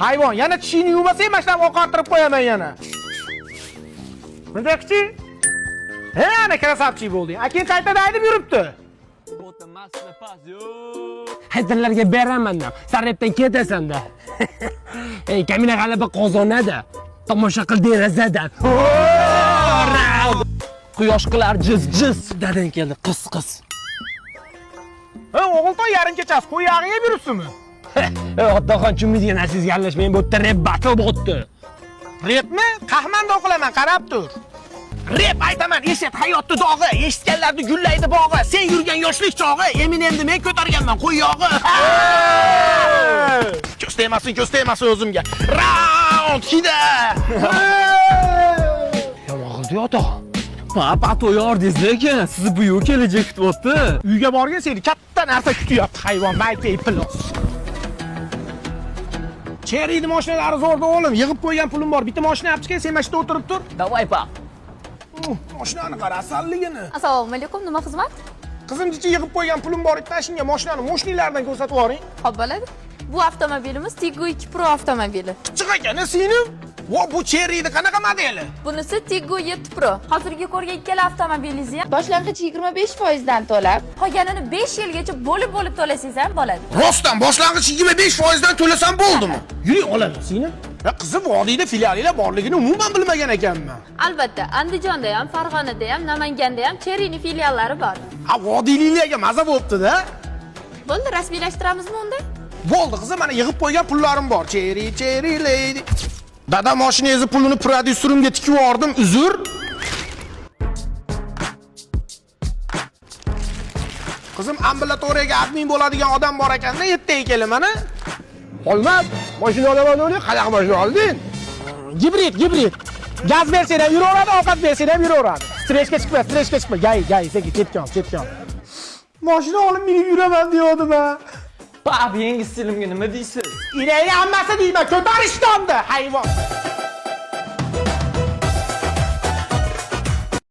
Hayvon, yana tishingni yuvmasang, mana shunaqa oqartirib qo'yaman yana. Bundaqchi? He, ana красавчик bo'lding. Akin qaytada haydab yuribdi. Haydarlarga beraman da. San repdan ketasan-da. Ey, Kamina g'alaba qozonadi. Tomosha qil derazadan. Quyosh qilar jiz jiz. Dadang keldi, qiz qiz. Ha, o'g'ilton yarim kechasi qo'y yog'iga yeb yuribsizmi? Ey, otaxon, tushunmaydigan narsangizga aralashmang. Bu yerda rep battle bo'lyapti. Repmi? Qahmanda o'qilaman, qarab tur. Rep aytaman, eshit, hayotni dog'i, eshitganlarni gullaydi bog'i. Sen yurgan yoshlik chog'i, Eminemni men ko'targanman qo'y yog'i. Ko'z tegmasin, ko'z tegmasin o'zimga. Round hida. Yomon qildi otaxon. Papa to'yordingiz lekin sizni buyuk kelajak kutyapti. Uyga borgin, seni katta narsa kutyapti hayvon, Michael Plus. Chery'ni mashinalari zo'rda o'g'lim, yig'ib qo'ygan pulim bor. Bitta mashina olib chiqay, sen mana shu yerda o'tirib tur. Давай, pap. Mashinani qara, asalligini. Assalomu alaykum, nima xizmat? Qizim, jichi yig'ib qo'ygan pulim bor, bitta shunga mashinani moshinalardan ko'rsatib yuboring. Xo'p bo'ladi. Bu avtomobilimiz Tiggo 2 Pro avtomobili. Qichiq ekan, singlim. Vo, bu Chery'ni qanaqa modeli? Bunisi Tiggo 7 Pro. Hozirgi ko'rgan ikkala avtomobilingizni ham boshlang'ich 25% dan to'lab, qolganini 5 yilgacha bo'lib-bo'lib to'lasangiz ham bo'ladi. Rostdan boshlang'ich 25% dan to'lasam bo'ldimi? Yuring olaman, singlim. Ya qizim, vodiyda filialinglar borligini umuman bilmagan ekanman. Albatta, Andijonda ham, Farg'onada ham, Namanganda ham Chery'ning filiallari bor. Ha, vodiyliklarga maza bo'pti-da. Bo'ldi, rasmiylashtiramizmi unda? Bo'ldi qizim, mana yig'ib qo'ygan pullarim bor. Cherry, Cherry lady. Dada, mashinangizni pulini prodyuserimga tikib yubordim, uzr. Qizim, ambulatoriyaga admin bo'ladigan odam bor ekanda, ertaga kelin mana. Olmab, mashina olaman o'ylayman, qanaqa mashina olding? Gibrid, gibrid. Gaz bersang ham yuraveradi, ovqat bersang ham yuraveradi. Stressga chiqma, stressga chiqma. Gay, gay, sekin chetga ol, chetga ol. Mashina olib minib yuraman degandim ha. Pap, yangi stilimga nima deysiz? Inayni hammasi deyman, ko'tar ishtonni, hayvon.